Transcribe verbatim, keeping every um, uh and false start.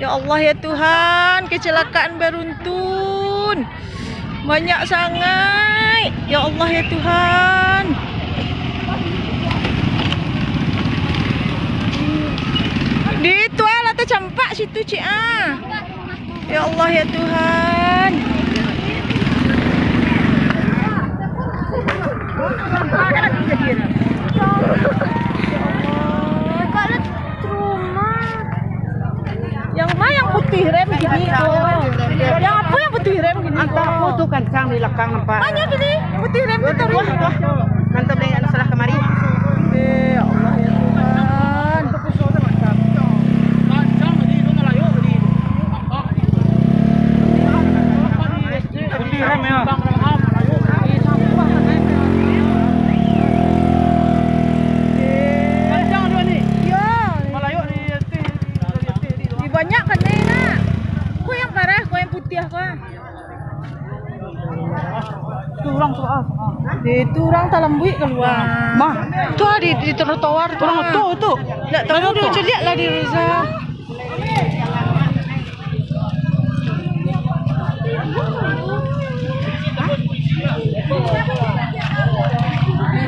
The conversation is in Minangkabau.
Ya Allah, ya Tuhan, kecelakaan beruntun. Banyak sangaik. Ya Allah, ya Tuhan. Di itu lah tacampak situ, cik, ah. Ya Allah, ya Tuhan. Ya Allah. Yang ma yang putih rem gini ko? Yang apo yang putih rem gini ko? Antah apo tu kancang di lakang nampak. Banyak gini putih rem tu tadi. Mantap deh, anu salah kamari. Eh, ya Allah, ya Tuhan. Putih rem ya. Kancang juga ni. Yo. Malayok di Di banyak kan ni, nak. Ko yang parah, ko yang putiah ko. Tu urang tu, ah. Di tu urang talambuik kalua. Mah, tu ah, di, di trotoar tu. Urang tu, tu. Ndak tahu tu, caliak lah di Reza.